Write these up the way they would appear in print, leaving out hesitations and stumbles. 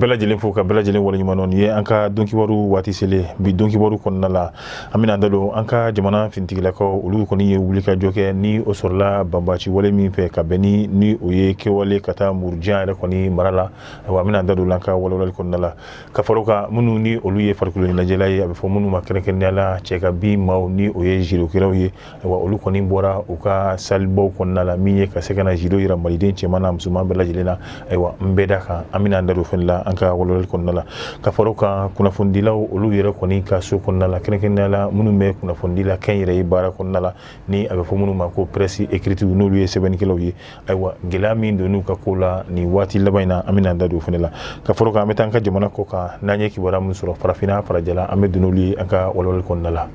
Bɛɛ lajɛlen fo, ka bɛɛ lajɛlen waleɲuman dɔn. Nin ye an ka donkibaru waati selen. Bi donkibaru kɔnɔna la, an bɛna da don an ka jamana finitigilakaw, olu kɔni ye wulikajɔ kɛ ni o sɔrɔla banbaci wale min fɛ ka bɛn ni o ye kɛwale ka taa Murujan yɛrɛ kɔni mara la. Ayiwa, an bɛna da don an ka walawalali kɔnɔna la. Ka fara o kan, minnu ni olu ye farikolo ɲɛnajɛla ye, a bɛ fɔ minnu ma kɛrɛnkɛrɛnnenya la cɛ ka bin maaw, ni o ye judokɛlaw ye, ayiwa, olu kɔni bɔra u ka salibaw kɔnɔna la min ye ka se ka na judo yira maliden cɛman n'a musoman bɛɛ lajɛlen na. Ayiwa, n bɛɛ da kan, an bɛna an da don fɛn la an ka walawalali kɔnɔna la. Ka fara o kan, kunnafonidilaw olu yɛrɛ kɔni ka so kɔnɔna la, kɛrɛnkɛrɛnnenya la minnu bɛ kunnafonidi la kɛnyɛrɛye baara kɔnɔna la, ni a bɛ fɔ minnu ma ko presse écrite, n'olu ye sɛbɛnnikɛlaw ye, ayiwa, gɛlɛya min donn'u ka ko la nin waati laban in na, an bɛna an da don o fana la. Ka fara o kan, an bɛ taa an ka jamana kɔ kan, n'an ye kibaruya min sɔrɔ farafinna farajɛla, an bɛ don n'olu ye an ka walawalali kɔnɔna la.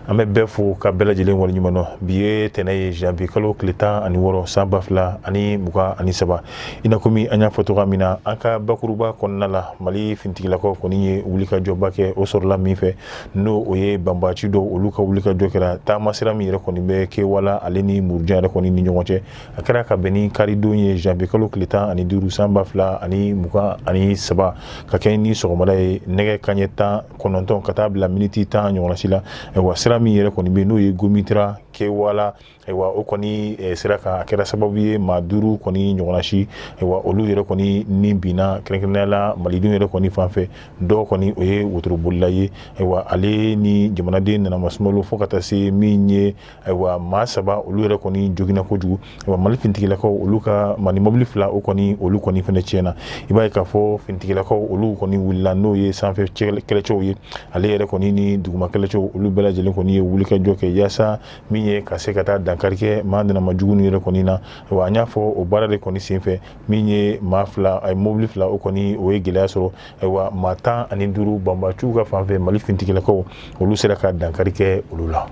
An bɛ bɛɛ fo ka bɛɛ lajɛlen waleɲuman dɔn. Bi ye tɛnɛ ye, janvier kalo tile 16, san 2023. I n'a komi an y'a fɔ cogoya min na an ka bakuruba kɔnɔna la, Mali finitigilakaw kɔni ye wulikajɔba kɛ. O sɔrɔla min fɛ, n'o o ye banbaci dɔw, olu ka wulikajɔ kɛra taamasira min yɛrɛ kɔni bɛ Kewala ale ni Murujan yɛrɛ kɔni ni ɲɔgɔn cɛ. A kɛra ka bɛn ni karidon ye, janvier kalo tile 15, san 2023, ka kɛ ni sɔgɔmada ye, nɛgɛ kanɲɛ 19 ka taa bila miniti 10 ɲɔgɔnna si la. Ayiwa, sira min yɛrɛ kɔni bɛ n'o ye Gomitara Kewala, ayiwa, o kɔni sira kan, a kɛra sababu ye maa 5 kɔni ɲɔgɔnna si, ayiwa, olu yɛrɛ kɔni ni binna, kɛrɛnkɛrɛnnenya la malidenw yɛrɛ kɔni fan fɛ. Dɔw kɔni o ye wotorobolila ye, ayiwa, ale ni jamanaden nana masumalo, fo ka taa se min ye, ayiwa, maa 3, olu yɛrɛ kɔni joginna kojugu. Ayiwa, Mali finitigilakaw olu ka mani mobili 2, o kɔni olu kɔni fana tiɲɛna. I b'a ye k'a fɔ finitigilakaw olu kɔni wulila, n'o ye sanfɛ kɛlɛcɛw ye, ale yɛrɛ kɔni ni duguma kɛlɛcɛw, olu bɛɛ lajɛlen kɔni ye wulikajɔ kɛ yaasa min ye ka se ka taa dankari kɛ maa nana jugu yɛrɛ kɔni na. Ayiwa, an y'a fɔ o baara de kɔni senfɛ, min ye maa 2, a ye mobili 2, o kɔni o ye gɛlɛya sɔrɔ. Ayiwa, maa 15 banbaciw ka fan fɛ, Mali finitigilakaw olu sera ka dankari kɛ olu la.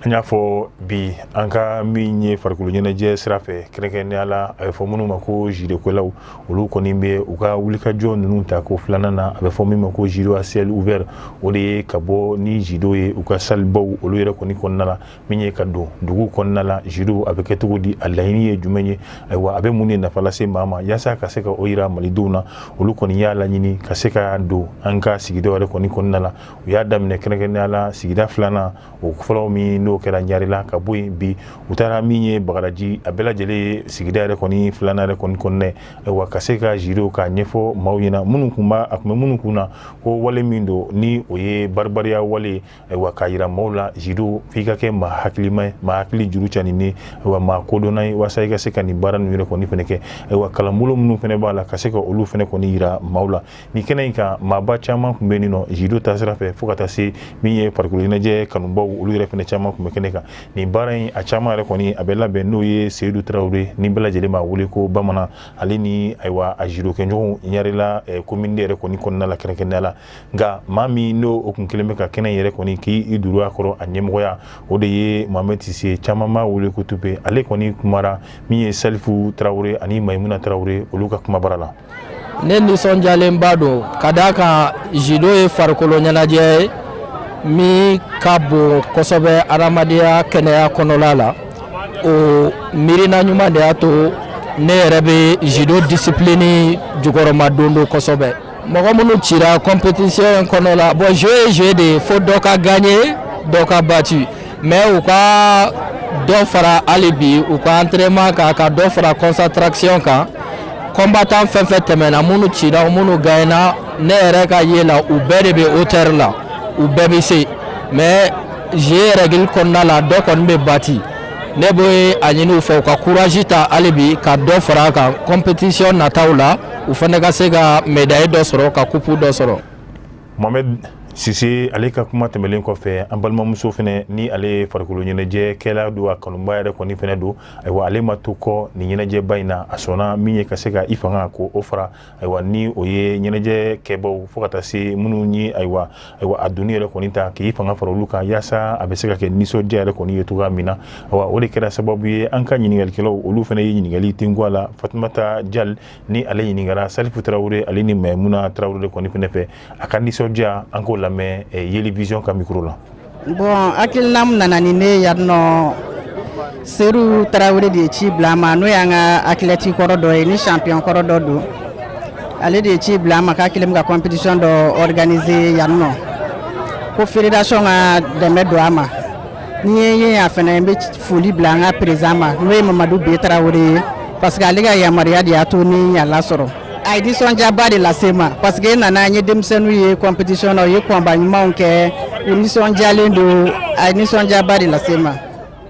An y'a fɔ bi an ka min ye farikolo ɲɛnajɛ sira fɛ, kɛrɛnkɛrɛnnenya la a bɛ fɔ minnu ma ko judokɛlaw, olu kɔni bɛ u ka wulikajɔ ninnu ta ko filanan na, a bɛ fɔ min ma ko judo à ciel ouvert. O de ye ka bɔ ni judo ye u ka salibaw olu yɛrɛ kɔni kɔnɔna la, min ye ka don dugu kɔnɔna la. Judo a bɛ kɛ cogo di? A laɲini ye jumɛn ye? Ayiwa, a bɛ mun de nafa lase maa ma? Yaasa ka se ka o yira malidenw na, olu kɔni y'a laɲini ka se ka don an ka sigida yɛrɛ kɔni kɔnɔna la. U y'a daminɛ kɛrɛnkɛrɛnnenya la sigida filanan, o fɔlɔ min n'o kɛra Ɲarela, ka bɔ yen bi u taara min ye Bagadaji. A bɛɛ lajɛlen ye sigida yɛrɛ kɔni filanan yɛrɛ kɔni kɔnɔna. Ayiwa, ka se ka judo k'a ɲɛfɔ maaw ɲɛna, minnu kun b'a a tun bɛ minnu kun na ko wale min don ni o ye baribariya wale ye. Ayiwa, k'a yira maaw la, judo f'i ka kɛ maa hakilima ye, maa hakili juru caaninen, ayiwa, maa kodɔnna ye, walasa i ka se ka nin baara ninnu yɛrɛ kɔni fɛnɛ kɛ. Ayiwa, kalanbolo minnu fɛnɛ b'a la, ka se ka olu fɛnɛ kɔni yira maaw la. Nin kɛnɛ in kan, maaba caman tun bɛ nin nɔ judo taasira fɛ, fo ka taa se min ye farikolo ɲɛnajɛ kanubaw, olu yɛrɛ fɛnɛ caman tun bɛ kɛnɛ kan. Nin baara in, a caman yɛrɛ kɔni a bɛ labɛn, n'o ye Seyidu Tarawele, ni bɛɛ lajɛlen b'a wele ko Bamanan, ale ni ayiwa a judokɛɲɔgɔnw Ɲarela commune yɛrɛ kɔni kɔnɔna la, kɛrɛnkɛrɛnnenya la. Nka maa min n'o o kun kelen bɛ ka kɛnɛ yɛrɛ kɔni k'i duru a kɔrɔ, a ɲɛmɔgɔya, o de ye Mohamed Sise, caman b'a wele ko Tupe. Ale kɔni kumara min ye Salifu Tarawele ani Mayimuna Tarawele, olu ka kumabara la. Ne nisɔndiyalenba don ka d'a kan judo ye farikolo ɲɛnajɛ ye min ka bon kosɛbɛ adamadenya kɛnɛya kɔnɔla la. O miirina ɲuman de y'a to ne yɛrɛ bɛ judo discipline jukɔrɔma don don kosɛbɛ. Mɔgɔ minnu cira compétition in kɔnɔ la, bon, jeu ye jeu de ye, fo dɔ ka gagner, dɔ ka battu, mais u ka dɔ fara hali bi u ka entraînement kan, ka dɔ fara concentration kan. Combattant fɛn fɛn tɛmɛna, minnu cira, minnu gagnena, ne yɛrɛ ka ye la, u bɛɛ de bɛ hauteur la, u bɛɛ bɛ se, mais jeu règle kɔnɔna la, dɔ kɔni bɛ battu. Ne bɛ a ɲini u fɛ u ka courage ta hali bi ka dɔ fara a kan compétition nataw la, u fana ka se ka médaille dɔ sɔrɔ, ka coupe dɔ sɔrɔ. Mohamed Sise ale ka kuma tɛmɛlen kɔfɛ, an balimamuso fɛnɛ, ni ale ye farikolo ɲɛnajɛkɛla don, a kanuba yɛrɛ kɔni fɛnɛ don, ayiwa, ale ma to kɔ nin ɲɛnajɛba in na. A sɔnna min ye ka se ka i fanga ko o fara, ayiwa, ni o ye ɲɛnajɛ kɛbaw, fo ka taa se minnu ye, ayiwa, a donni yɛrɛ kɔni ta k'i fanga fara olu kan, yaasa a bɛ se ka kɛ nisɔndiya yɛrɛ kɔni ye cogoya min na. Ayiwa, o de kɛra sababu ye an ka ɲininkalikɛlaw olu fɛnɛ ye ɲininkali tenku a la. Fatumata Jal ni ale ɲininkara Salifu Tarawele ale ni Maimuna Tarawele kɔni fɛnɛ fɛ, a ka nisɔndiya, an k'o lamɛn Yeli Vision ka micro la. Bon, hakilina min nana ni ne yan nɔ, Seydou Tarawele de ye ci bila an ma, n'o y'an ka athlète kɔrɔ dɔ ye ni champion kɔrɔ dɔ don. Ale de ye ci bila an ma k'a kɛlen bɛ ka compétition dɔ organiser yan nɔ, ko fédération ka dɛmɛ don a ma. Ni ye ye yan fɛnɛ, n bɛ foli bila an ka président ma, n'o ye Mamadu B Tarawele ye, parce que ale ka yamaruya de y'a to ni y'a lasɔrɔ. A ye nisɔndiyaba de lase n ma, parce que n nana, n ye denmisɛnninw ye compétition na, u ye combat ɲumanw kɛ, u nisɔndiyalen don. A ye nisɔndiyaba de lase n ma.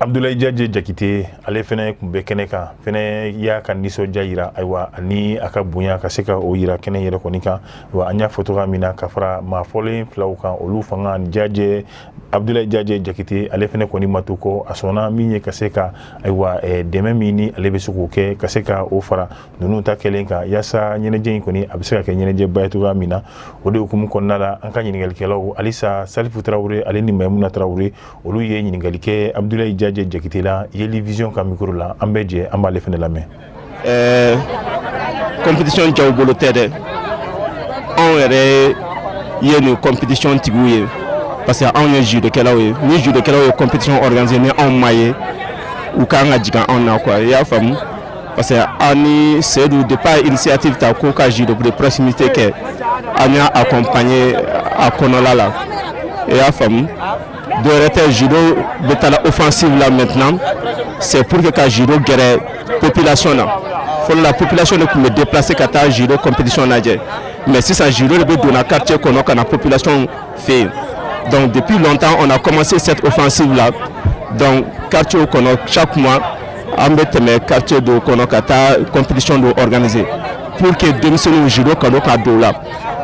Abdoulaye Diadje Jakite, ale fɛnɛ tun bɛ kɛnɛ kan, fɛnɛ y'a ka nisɔndiya yira, ayiwa, ani a ka bonya ka se ka o yira kɛnɛ yɛrɛ kɔni kan. Wa an y'a fɔ cogoya min na, ka fara maa fɔlen filaw kan, olu fanga Diadje, Abdoulaye Diadje Jakite, ale fɛnɛ kɔni ma to kɔ. A sɔnna min ye ka se ka, ayiwa, dɛmɛ min ni ale bɛ se k'o kɛ, ka se ka o fara ninnu ta kɛlen kan, yaasa ɲɛnajɛ in kɔni a bɛ se ka kɛ ɲɛnajɛba ye cogoya min na. O de hukumu kɔnɔna la, an ka ɲininkalikɛlaw halisa, Salifu Tarawele ale ni Mayimuna Tarawele, olu ye ɲininkali kɛ Abdoulaye Diadje Jakite la Yeli Vision ka micro la. An bɛ jɛ an b'ale fɛnɛ lamɛn. Compétition jaw bolo tɛ dɛ, anw yɛrɛ ye nin compétition tigiw ye, parce que anw ye judokɛlaw ye. Ni judokɛlaw ye compétition organiser ni anw ma ye, u kan ka jigin anw na quoi, i y'a faamu? Parce que an ni Seydou, depuis a ye initiative ta ko ka judo de proximité kɛ, an y'a accompagner a kɔnɔla la, i y'a faamu? Dɔwɛrɛ tɛ, judo bɛ taa la offensive la maintenant, c'est pour que ka judo gɛrɛ population na. Fɔlɔ la, population de tun bɛ déplacer ka taa judo compétition lajɛ, mais sisan judo de bɛ donna quartier kɔnɔ ka na population fɛ yen. Donc depuis longtemps, on a commencé cette offensive là. Donc quartier kɔnɔ, chaque mois an bɛ tɛmɛ quartier dɔw kɔnɔ ka taa compétition dɔw organiser pour que denmisɛnninw judo kanu ka don u la,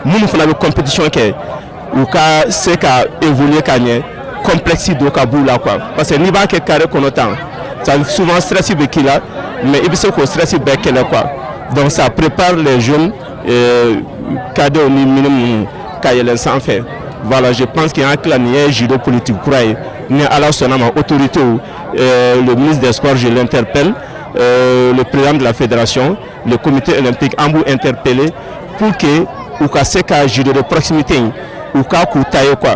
minnu fana bɛ compétition kɛ, u ka se ka évoluer ka ɲɛ, complexe dɔ ka b'u la quoi. Parce que n'i b'a kɛ carré kɔnɔ tan, ça souvent stress bɛ k'i la, mais i bɛ se k'o stress bɛɛ kɛlɛ quoi. Donc ça prépare les jeunes cadets ni minimes ka yɛlɛn sanfɛ. Voilà, je pense que an tila nin ye judo politique kura ye. Ni Ala sɔnna ma, autorités, le ministre des Sports, je l'interpelle, le président de la fédération, le comité olympique, an b'u interpeller pour que u ka se ka judo de proximité in u k'a k'u ta ye quoi.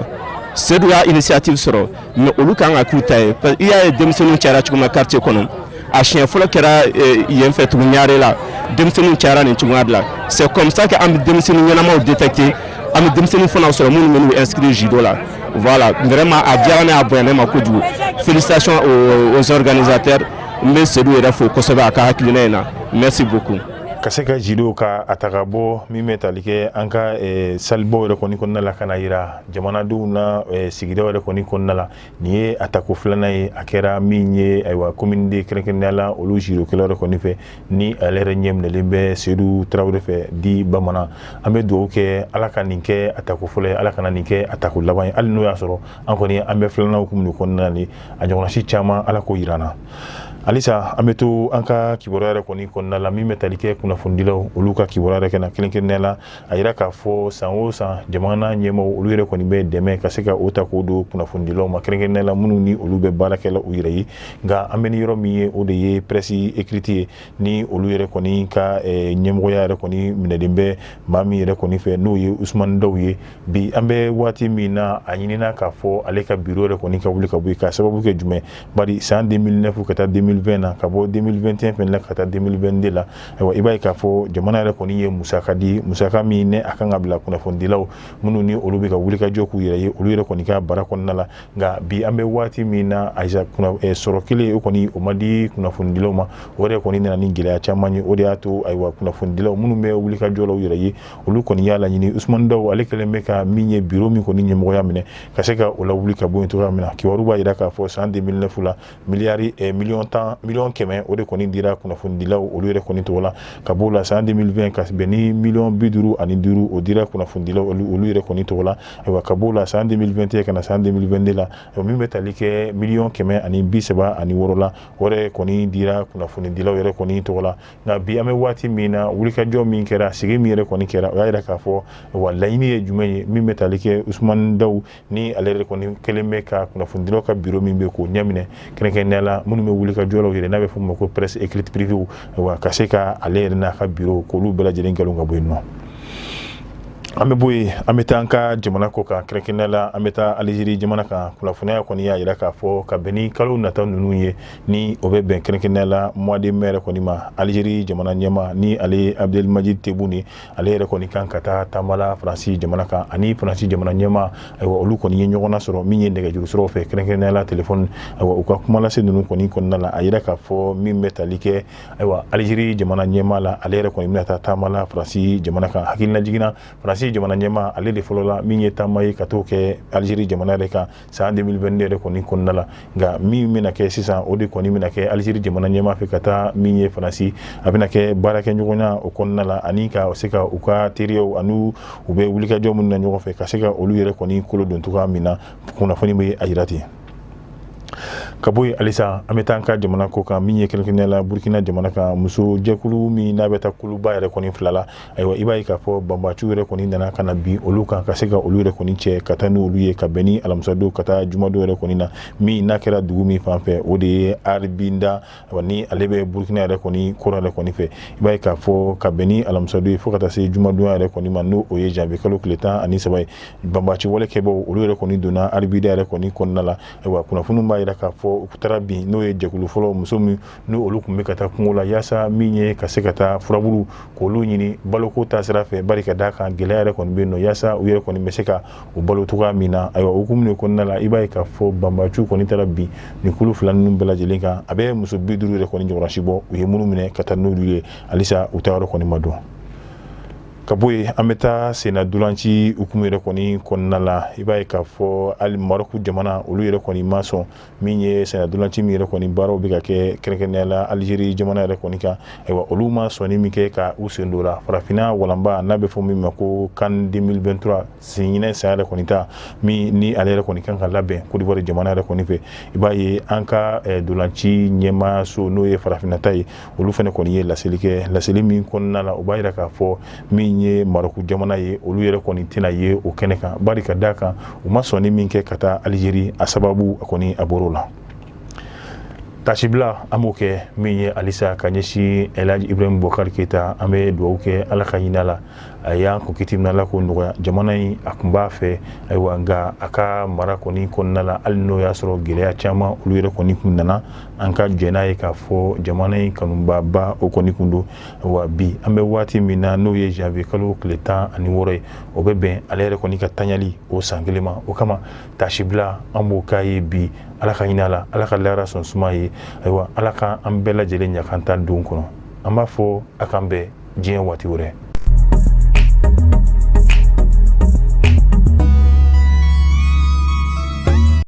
Seydou y'a initiative sɔrɔ, mais olu kan ka k'u ta ye, parce que i y'a ye denmisɛnninw cayara cogo min na quartier kɔnɔ. A siɲɛ fɔlɔ kɛra yen fɛ tugun, Ɲare la, denmisɛnninw cayara nin cogoya de la. C'est comme ça que an bɛ denmisɛnnin ɲɛnamaw détecter, an bɛ denmisɛnnin fana sɔrɔ minnu bɛ n'u inscrire judo la. Voilà, vraiment a diyara ne, a bonya ne ma kojugu. Félicitations aux organisateurs. N bɛ Seydou yɛrɛ fo kosɛbɛ a ka hakilina in na. Merci beaucoup. Ka se ka judo ka a ta ka bɔ min bɛ tali kɛ an ka salibaw yɛrɛ kɔni kɔnɔna la, ka na yira jamanadenw na sigidaw yɛrɛ kɔni kɔnɔna la, nin ye a tako filanan ye. A kɛra min ye, ayiwa, commune de kɛrɛnkɛrɛnnenya la, olu judokɛlaw yɛrɛ kɔni fɛ, ni ale yɛrɛ ɲɛ minɛlen bɛ Seydou Tarawele fɛ di bamanan. An bɛ dugawu kɛ, Ala ka nin kɛ a tako fɔlɔ ye, Ala kana nin kɛ a tako laban ye. Hali n'o y'a sɔrɔ an kɔni an bɛ filanan hukumu de kɔnɔna na, ni a ɲɔgɔnna si caman, Ala k'o yira an na. Halisa an bɛ to an ka kibaruya yɛrɛ kɔni kɔnɔna la, min bɛ tali kɛ kunnafonidilaw olu ka kibaruya yɛrɛ kɛnɛ kelenkelennen la. A yira k'a fɔ san o san, jamana ɲɛmaaw olu yɛrɛ kɔni bɛ dɛmɛ ka se ka o ta k'o don kunnafonidilaw ma, kɛrɛnkɛrɛnnenya la minnu ni olu bɛ baara kɛ la u yɛrɛ ye. Nka an bɛ ni yɔrɔ min ye, o de ye presse écrite ye, ni olu yɛrɛ kɔni ka ɲɛmɔgɔya yɛrɛ kɔni minɛlen bɛ maa min yɛrɛ kɔni fɛ, n'o ye Usumani Daw ye. Bi an bɛ waati min na, a ɲinina k'a fɔ ale ka bureau yɛrɛ kɔni ka wuli ka bɔ yen, k'a sababu kɛ jumɛn? Bari san 2009 ka taa 2020 na, ka bɔ 2021 fɛnɛ la ka taa 2022 la, ayiwa, i b'a ye k'a fɔ jamana yɛrɛ kɔni ye musaka di, musaka min ne a kan ka bila kunnafonidilaw minnu ni olu bɛ ka wuli ka jɔ k'u yɛrɛ ye, olu yɛrɛ kɔni ka baara kɔnɔna la. Nka bi an bɛ waati min na, ayisa, sɔrɔ kelen o kɔni o ma di kunnafonidilaw ma. O yɛrɛ kɔni nana ni gɛlɛya caman ye. O de y'a to, ayiwa, kunnafonidilaw minnu bɛ wuli ka jɔ la u yɛrɛ ye, olu kɔni y'a laɲini Usumani Daw, ale kɛlen bɛ ka min ye bureau min kɔni ɲɛmɔgɔya minɛ, ka se ka o lawuli ka bɔ yen cogoya min na. Kibaru b'a jira k'a fɔ san 2009 la, miliyari miliyɔn 10, miliyɔn 100, o de kɔni dira kunnafonidilaw olu yɛrɛ kɔni tɔgɔ la. Ka b'o la, san 2020, ka bɛn ni miliyɔn 55, o dira kunnafonidilaw olu yɛrɛ kɔni tɔgɔ la. Ayiwa, ka b'o la, san 2021 ka na san 2022 la, min bɛ tali kɛ miliyɔn 136 la, o yɛrɛ kɔni dira kunnafonidilaw yɛrɛ kɔni tɔgɔ la. Nka bi an bɛ waati min na, wulikajɔ min kɛra, sigi min yɛrɛ kɔni kɛra, o y'a yira k'a fɔ wa laɲini ye jumɛn ye, min bɛ tali kɛ Usumani Daw ni ale yɛrɛ kɔni kɛlen bɛ ka kunnafonidilaw ka bureau min bɛ k'o ɲɛminɛ, kɛrɛnkɛrɛnnenya la minnu bɛ wuli ka jɔ la u yɛrɛ, n'a bɛ f'o ma ko presse écrite privée, wa ka se ka ale yɛrɛ n'a ka bureau k'olu bɛɛ lajɛlen nkalon ka bɔ yen nɔ. An bɛ bɔ yen, an bɛ taa an ka jamana kɔ kan, kɛrɛnkɛrɛnnenya la an bɛ taa Alizeri jamana kan. Kunnafoniya kɔni y'a jira k'a fɔ ka bɛn ni kalo nata ninnu ye, ni o bɛ bɛn kɛrɛnkɛrɛnnenya la mois de mai yɛrɛ kɔni ma, Alizeri jamana ɲɛmaa ni ale ye Abdelmadjid Tebboune, ale yɛrɛ kɔni kan ka taa taama la Faransi jamana kan. Ani Faransi jamana ɲɛmaa, ayiwa, olu kɔni ye ɲɔgɔn nasɔrɔ min ye nɛgɛjuru siraw fɛ, kɛrɛnkɛrɛnnenya la telefɔni. Ayiwa, u ka kumalase ninnu kɔni kɔnɔna la, a yira k'a fɔ min bɛ tali kɛ, ayiwa, Alizeri jamana ɲɛmaa la, ale yɛrɛ kɔni bɛna taa taama la Faransi jamana kan. Hakililajigin na, Faransi jamana ɲɛmaa, ale de fɔlɔ la min ye taama ye ka t'o kɛ Alizeri jamana yɛrɛ kan san 2022 yɛrɛ kɔni kɔnɔna la. Nka min bɛna kɛ sisan, o de kɔni bɛna kɛ Alizeri jamana ɲɛmaa fɛ ka taa min ye Faransi, a bɛna kɛ baarakɛɲɔgɔnya o kɔnɔna la, ani ka se ka u ka teriyaw ani u bɛ wulikajɔ minnu na ɲɔgɔn fɛ, ka se ka olu yɛrɛ kɔni kolo don cogoya min na. Kunnafoni bɛ a jira ten. Ka bɔ yen halisa, an bɛ taa an ka jamana kɔ kan, min ye kɛrɛnkɛrɛnnenya la Burukina jamana kan, muso jɛkulu min n'a bɛ taa kuluba yɛrɛ kɔni fila la. Ayiwa, i b'a ye k'a fɔ banbaciw yɛrɛ kɔni nana ka na bin olu kan, ka se ka olu yɛrɛ kɔni cɛ ka taa n'olu ye, ka bɛn ni alamisadon ka taa jumadon yɛrɛ kɔni na. Min n'a kɛra dugu min fan fɛ, o de ye Arbinda, ni ale bɛ Burukina yɛrɛ kɔni kɔrɔn yɛrɛ kɔni fɛ. I b'a ye k'a fɔ ka bɛn ni alamisadon ye fo ka taa se jumadon yɛrɛ kɔni ma, n'o ye janvier kalo tile 13 ye, banbaci wale kɛbaw olu yɛrɛ kɔni donna Arbinda yɛrɛ kɔni kɔnɔna la. Ayiwa, kunnafoni b'a jira k'a fɔ u taara bin, n'o ye jɛkulu fɔlɔ muso min n'o olu tun bɛ ka taa kungo la yaasa min ye ka se ka taa furabulu k'olu ɲini baloko ta sira fɛ, bari ka d'a kan gɛlɛya yɛrɛ kɔni bɛ yen nɔ, yaasa u yɛrɛ kɔni bɛ se ka u balo cogoya min na. Ayiwa, hukumu de kɔnɔna la, i b'a ye k'a fɔ banbaciw kɔni taara bin nin kulu fila ninnu bɛɛ lajɛlen kan. A bɛ muso 50 yɛrɛ kɔni ɲɔgɔnna bɔ, u ye minnu minɛ ka taa n'olu ye. Halisa u taayɔrɔ kɔni ma dɔn. Ka bɔ yen, an bɛ taa senna ntolanci hukumu yɛrɛ kɔni kɔnɔna la. I b'a ye k'a fɔ hali Marɔku jamana, olu yɛrɛ kɔni ma sɔn min ye senna ntolanci min yɛrɛ kɔni baaraw bɛ ka kɛ kɛrɛnkɛrɛnnenya la Alizeri jamana yɛrɛ kɔni kan. Ayiwa, olu ma sɔnni min kɛ ka u sen don la farafinna walanba n'a bɛ fɔ min ma ko CAN 2023, ɲinɛ san yɛrɛ kɔni ta min ni ale yɛrɛ kɔni kan ka labɛn Côte d'Ivoire jamana yɛrɛ kɔni fɛ. I b'a ye an ka ntolanci ɲɛmaaso, n'o ye farafinna ta ye, olu fana kɔni ye laseli kɛ. Laseli min kɔnɔna la, u b'a jira k'a fɔ min ye Marɔku jamana ye, olu yɛrɛ kɔni tɛna ye o kɛnɛ kan, bari ka d'a kan u ma sɔnni min kɛ ka taa Alizeri, a sababu a kɔni a bɔr'o la. Tasibila an b'o kɛ min ye halisa ka ɲɛsin Elhaji Ibrahim Boubacar Keita. An bɛ dugawu kɛ, Ala ka hinɛ la. A y'an kun kiti min, Ala k'o nɔgɔya. Jamana in a tun b'a fɛ, ayiwa, nka a ka mara kɔni kɔnɔna la, hali n'o y'a sɔrɔ gɛlɛya caman olu yɛrɛ kɔni kun nana, an ka jɛn n'a ye k'a fɔ jamana in kanubaba o kɔni kun don. Wa bi an bɛ waati min na, n'o ye janvier kalo tile 16 ye, o bɛ bɛn ale yɛrɛ kɔni ka taɲali o san kelen ma. O kama tasibila an b'o k'a ye bi. Ala ka hinɛ la, Ala ka lahara sɔn suma ye. Ayiwa, Ala ka an bɛɛ lajɛlen ɲakan ta don kɔnɔ. An b'a fɔ a k'an bɛn diɲɛ waati wɛrɛ.